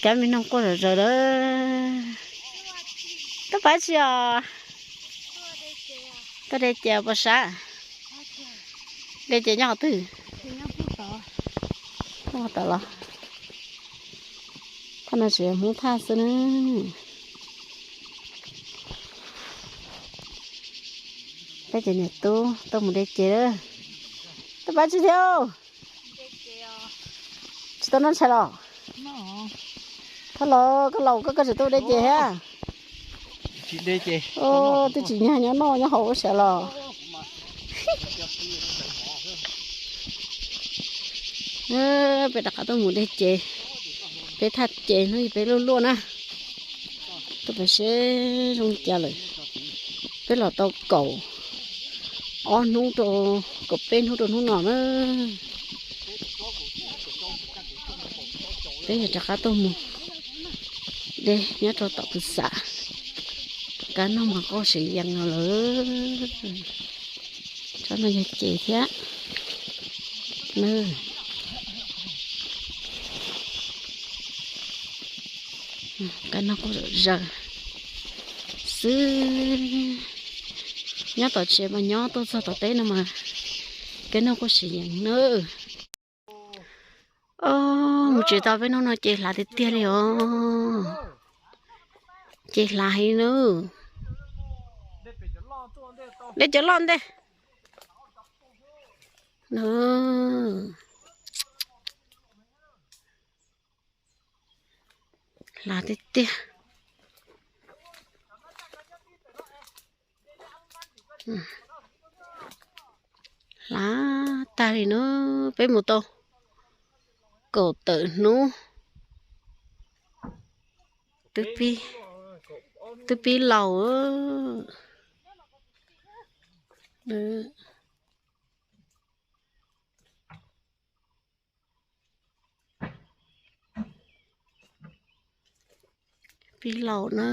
Kab me noog quaj zom zaws lawm. Tuaj pab tsi os? Tuaj de ces puas sab? De ces nyob qhov twg? Nyob qhov tod los? Thaj no tseem yog Hmoob thaj xwb na. Peb cov niam tub tuaj mus de ces lawm. Tuaj pab tsi thiab? Tsis tau noj ntshai los? Thaj los koj laus koj, koj tseem tuaj de ces thiab? Twb tsis nyag nyob noj nyob haus ua siav los. Peb rov qab tuaj mus de ces. Peb thaj ces hnub peb luaj luaj na. Tuaj pem seb zoo li cas lawm. Peb los tau kaum ob hnub rau, kaum peb hnub rau hnub no na. Peb yog rov qab tuaj mus de nyob rau tom kwv xam. Kab noog mas quaj seev yees no lawm. Tsob no yog ces thiab. Kab noog quaj zom zaws xwb. Nyob tom tsev mas nyob, tuaj txog tom teb no mas kab noog quaj seev yees nawb. Mus tsev tau peb hnub no ces hlav tiag tiag li os. Ces hlav heev nawb. De cov loj ntej. Hlav tiag tiag. Hlav tag li na, peb mus tau kaum tawm hnub. Twb pib laus. Pib laus na.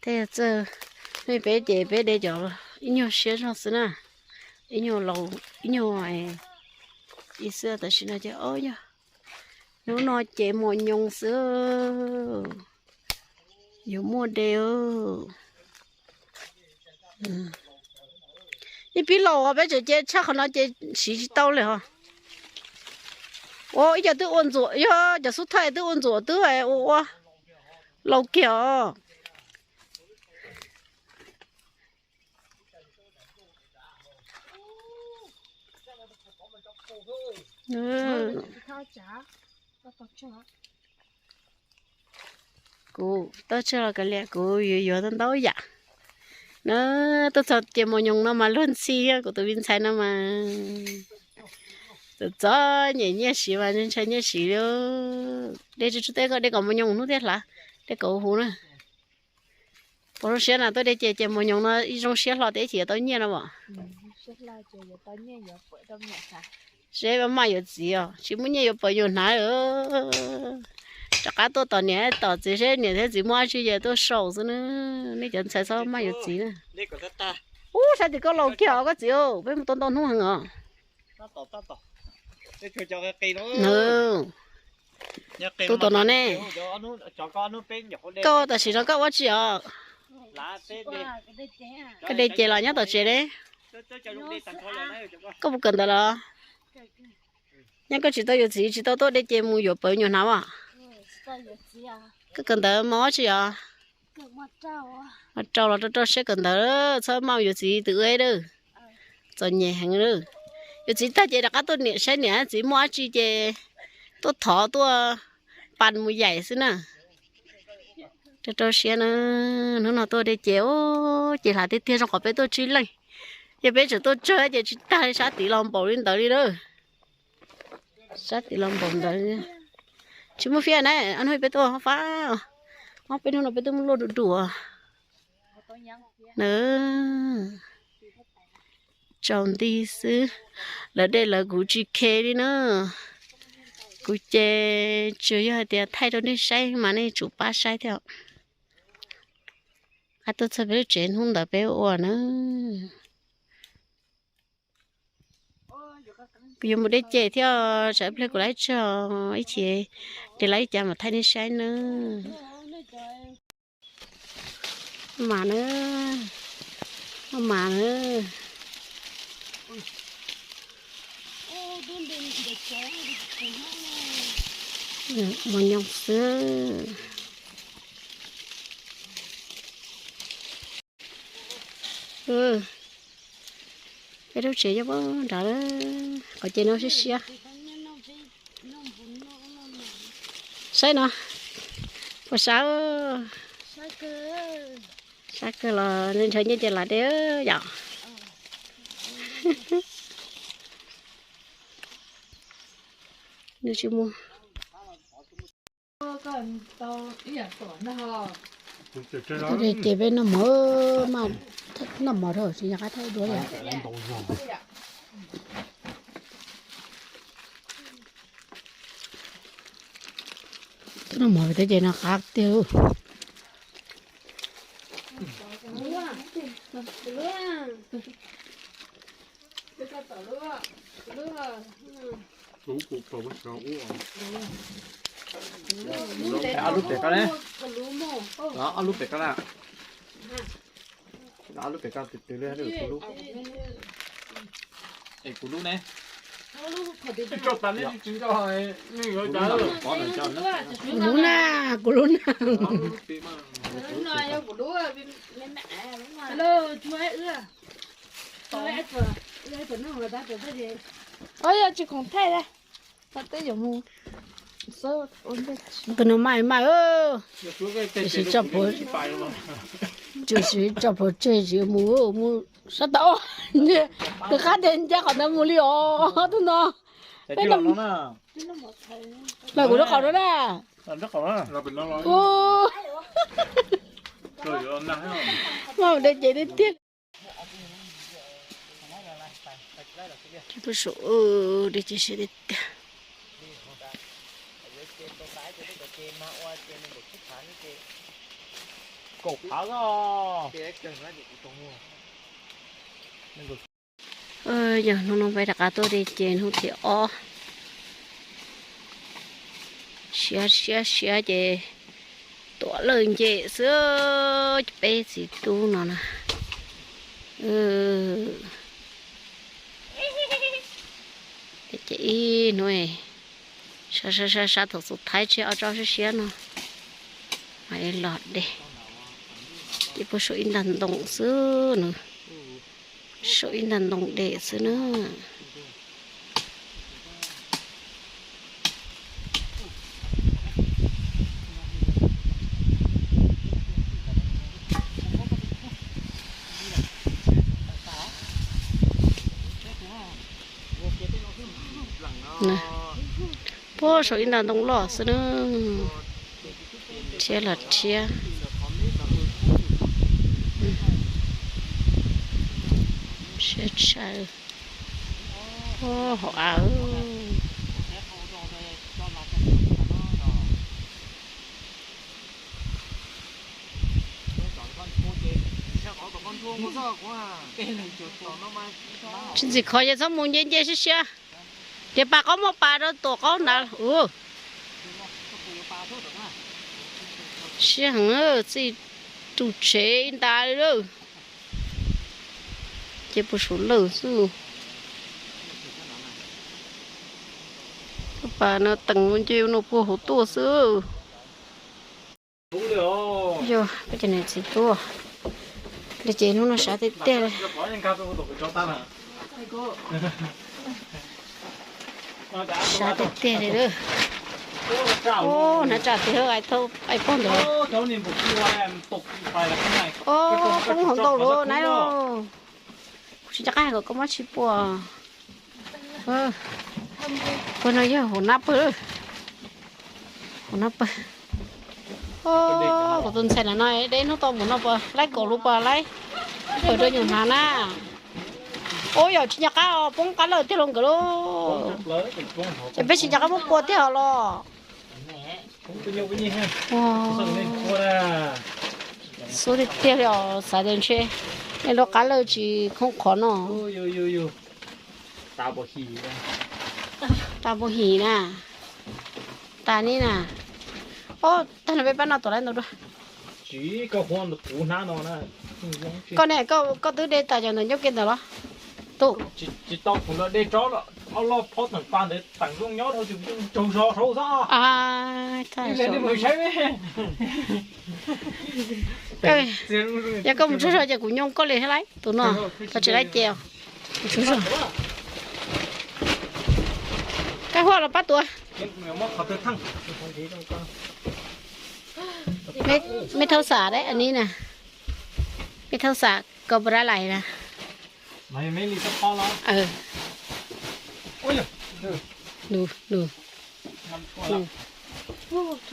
Tej txawj, nej peb ces peb de cov ib nyuag siab zog xwb na, ib nyuag laus, ib nyuag ib xwb, tam sim no ces ob yog hnub no ces mos nyoos xwb, yuav muaj de. Ib pib laus peb tseem ce tshaj qhov no ces siv tsis tau li os. Ua ib co twb ua ntxuam, yog cov xub thaij twb ua ntxuam twb ua ua laus kiag os. Kuv tau tseg los kav liam, kuv yuav yuav tau ntau yam na. Tuaj txog ces mos nyoos no mas luag ntxhi, kuv tus me ntxhais no mas txom txom nyem nyiaj siv mas ntshai nyiaj siv li. De tsuj tsuj teb koj de kom mos nyoos hnub thiaj hlav, de kom huv na. Puas zoo siab na tuaj de ces ces mos nyoos no zoo siab hlo tias ib chim yuav tau nyiaj no as. Seb maj yuav txiv os, tsis muaj nyiaj yuav pawv yuav hnav. Rov qab tuaj tos niam tos txiv seb niam thiab txiv muaj dab tsi ces tuaj sau xwb na. Nej cov ntxhais txhob maj yuav txiv na. Ub, sab tim koj laus kiag os koj txiv, peb mus tau ntau hnub heev os. Tus tom no ne, koj tam sim no koj ua tsi os? Koj de ces los nyob tom tsev ne? Koj puas kawm ntawv los? Nyob koj tsis tau yuav txiv tsis tau tuaj de ces mus yuav pawv nyuam hnav as? Koj kawm ntawv mos dab tsi os? Mas rau los rau rau siab kawm ntawv, txhob maj yuav txiv tus ub lawm. Txom nyem heev lawm. Yuav txiv tag ces rov qab tuaj niam saib niam txiv muaj dab tsi ces tuaj thov tuaj pas mus yaim xwb na. Rau rau siab na, hnub no tuaj de ces, ces hlav tiag tiag zoo qhov peb tuaj tsib leeg. Yog peb tseem tuaj tsawg ces tsis tag li, sab tid los npaum li ntawd li lawm. Sab tid los npaum ntawd. Tsis muaj fiab na, ob hnub peb tuaj fab, ob peb hnub no peb twb muab luaj du du. Tsaus nti xwb, lawv de lawv kuv tsis khe li na. Kuv ces tsuas yog hais tias thaij rau nej saib mas nej tsum pab saib thiab. Qab tuaj txog peb lub tsev hnub ntawd peb ua na. Kuv yuav mus de cem thiab, tsam ib pliag kuv lawv tso ib chim, ces lawv ib cas mam thaij nej saib na. Mas na, mas na, mos nyoos xwb. Peb lub tsev nyob nrad, qhov ces no siab siab. Saib no, puas sab? Sab kawg los ntshaw nyiaj ces lam de yom. Nws tsis muaj. Ces peb noj mov, noj mov rau tsis nco qab thaij dua li. Noj mov pem teb ces no qab tiag. Ob lub pem koj ne, ob lub pem koj na, ob lub pem koj twg twg li, kuv lub, es kuv lub ne. Kuv lub na, kuv lub na. Yog tsis khoom thaij li. Tus no mas mas, tsis tso plhuav tseg tsis mus mus sab tod, tus qab tias ncaj qhov ntawd mus li os tus no. Peb, lawv kuv lub qhov no na. Mas de ces tiag tiag. Peb sawv de ces sawv tiag tiag. Yog hnub no peb rov qab tuaj de ces hnub thib ob. Siav siav siav ces tuam lawj ncem xwb, peb txiv tub no na. Ces ib hnub sab sab sab thaum xus thaib tseg ob tsob siab siab no mas los de. Ces puag saum ib ntag ntoo xwb na, saum ib ntag ntoo de xwb na. Puag saum ib ntag ntoo loj xwb na. Rhiab los rhiab. Siab tshaj. Hauv av. Tsis ntxim khov ces txhob mus nce nce siab siab. Ces pas qaub muaj pas rau tom qaub ntawd. Siab heev, txij tus tsev ib nta li lawm. Ces puag saum lawm xwb. Pas no teem nce no puag hauv tuaj xwb. Yog peb cov niam txiv tuaj, ces hnub no sab tiag tiag li. Sab tiag tiag li lawm. Hnab tsam tiag, ais pog ntawd. Poob hauv ntau lawm na. Kuv tsis nco qab hais kom koj muab tsis pua. Puag no yog hauv nab pawg. Hauv nab pawg. Kuv tus ntxhais na no deb hnub tau mus no puas laib kaum lub puas laib, pawg rau nyuam hnav na. Ua yog tsis nco qab poob qab lawj tiag los nkawd lauj. Ces peb tsis nco qab muab pua tiag os los. Xub tiag tiag li os, xav tias ntshe nej lub qab lawj tsis khoob qhov no. Tas npau him na. Tas ni na. Ob, tag no peb pab no tuaj lawm ntau dua. Koj ne, koj twb de tas cov ntawm ncauj ke ntawd los? Tus tsis tau kuv los de tsob ob loj phob teem pas ntawd teem zoo nyob dhau tus tsaug zog saud xwb. Yog koj mus tsaug zog ces kuv nyoo koj li thiab lauj. Tus no koj tsis laib ces mus tsaug zog. Kab huab los pab tuav. Mej thaub xam dab ni na. Mej thaub xam koj pab rab lais na. Nws, nws, nws,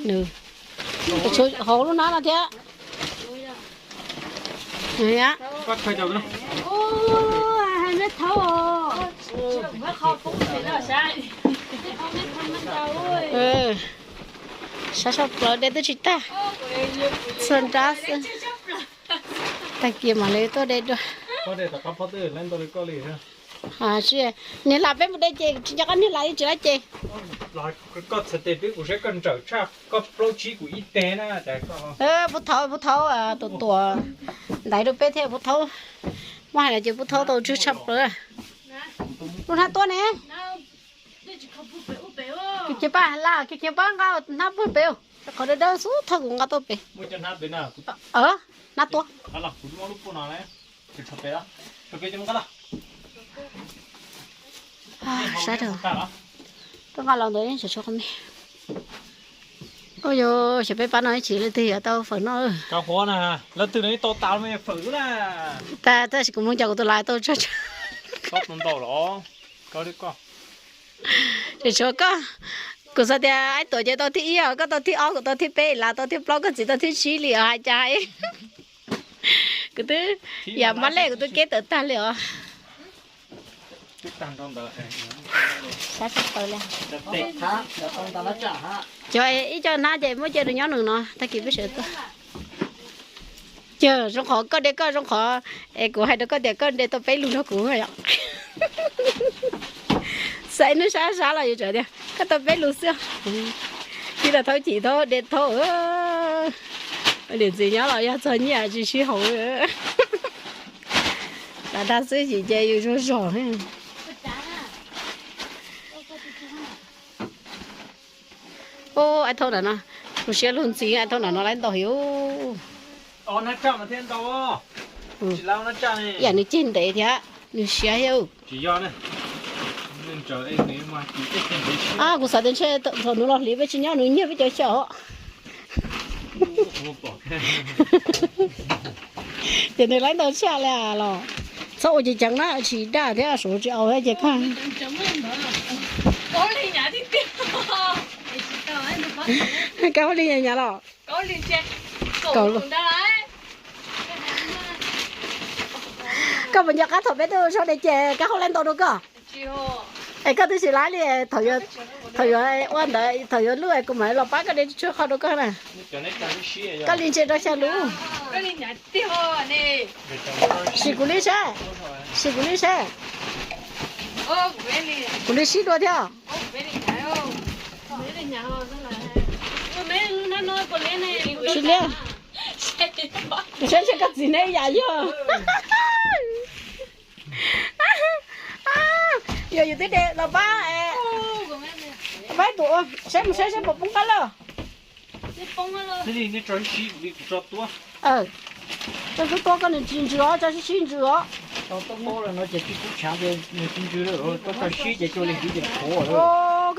nws, hauv lub hnab no thiab. Sab sab plaws de twb tsis tag, txhua nrab xwb. Tag kis mam li tuaj de dua. Niag hla peb mus de ces tsis nco qab niag hla ib tsis laib ces. Koj txhais tes twb kuv saib koj ntsawm tshaj koj plaub tsib kuv ib teg na. Pub thaub, pub thaub tus tuam ntaiv rau peb thiab pub thaub. Muab hais los ces pub thaub tau tswj tshaj plaws. Lub hnab tuab ne. Kiv kiv pab la, kiv kiv pab nqa hnab puag pem. Qhov dawb dawb xub thawj kuv nqa tuaj pem. Hnab tuab. Sab rau, tuaj nqa los ntawd tsam tshuav qhov me. Ua yog xyov peb pab no ib chim leej twg yuav tau fawm noj. Kav huab na, leej twg nws tau tas fawm xwb na. Tas tab sis kuv mus ncaws kuv tus lais tau tsawg tsawg. Tsam tshuav koj, kuv xav tias Aib Tuam ces tau thib ib os, koj tau thib ob, kuv tau thib peb, Las tau thib plaub, koj txiv tau thib tsib li os hais cas. Kuv twb yam mab lej kuv twb keb tawm tag li os. Cov ib co hnab ces muab cia rau nyob nws no tag kis peb sawv tuaj. Ces zoo qhov koj de koj, zoo qhov es kuv hais rau koj tias koj de tau peb lus nrog kuv yom. Xav ib hnub sab sab los yuav tsum tias koj tau peb lus xwb. Tib los thaub chim thaub de thaub. Niam txiv nyob los yog txog nyiaj tsis sib haum. Las dag xwb chim ces yus zog zog. Ub, Aib Thaub ntawm no, kuv siab lug ntxiv Aib Thaub ntawm no lawv ntau heev. Ib yam nws ceg ntev thiab nws siab thiab. Kuv xav tias ntshe thaum nws los hliv peb tsis nyob nws nyiag peb cov xyaum. Ces nws lawv ntau tshaj li los txhob ua ceev ceev na, tsis daj thiab suav tsis au thiab ces koj. Koj ua li nyav los? Koj puas nco qab thaum peb tuaj ua zog de ces kab hauj lab ntau dua koj? Es koj twb tsis laib li, thaum yuav ua ntawd, thaum yuav luaj kuv mam los pab koj de tshuaj qhov dua koj na. Koj li ntse rau xya lub. Sim kuv li saib, sim kuv li saib. Kuv li sib dua thiab. Sib li. Saib saib koj txiv neb yam yog. Yog yus twb de los pab, pab tus, saib mus saib saib puas poob qab lawj. Koj twb tuab koj nws tsis ntsws os, tso sib sib ntsws os. Koj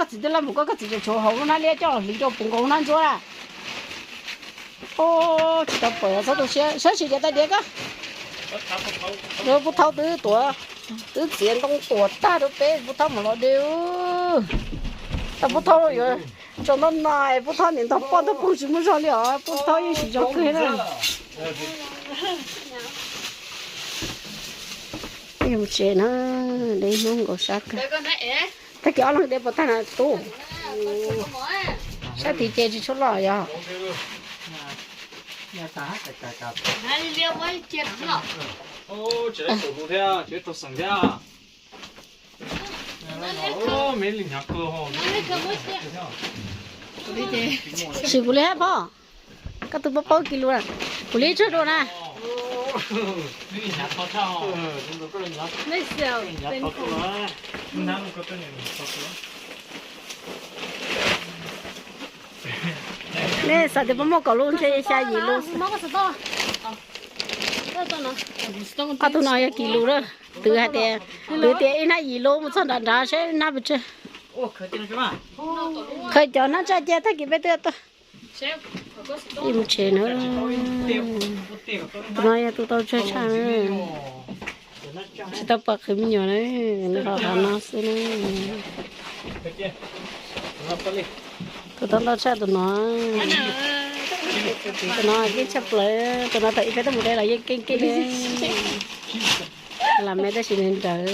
txiv twb laj mus koj, koj txiv tseem tshuav hauv lub hnab liab coj los hliv rau puv nkaus hauv hnab ntsuab. Tsis tau pawm txhob tu siab, saib sim ces tau diav koj. Pub thaub twb tuav, twb txiav ntoo tuam tag rau peb pub thaub mus los de. Tau pub thaub yuav tsaus ntuj no es pub thaub niam ntog poj ntog pug tsis muaj zog li os, pub thaub yeej tsis zoo kawg na. Mus tsev na, de hnub nkaus sab kawg. Tag kis ob leeg de puas tag na tub? Sab tid ces tsis tshua loj yog. Sim kuv li hab pob, koj tus paub paub kis lus, kuv li tsawg dua na. Nej xav tias puas muaj kaum lub ntshe xya yim lub. Ob tug no yog kis lus lawm, twv hais tias, twv tias ib hnab yim lub mus txog nram nrad seb ib hnab pes tsawg. Khaws cov hnab tsaj cia tag kis peb twb tuaj. Ib mus tsev na. Tus no yog tus tau tsawg tshaj, tsis tau pom qhwv me nyuam na, nws ho qhov no xwb na. Tus tau ntau tshaj tus no. Tus no keej tshaj plaws, tus no thaum ib peb tuaj mus de los yeej keej keej li. Lam me tab sis nws nrawd.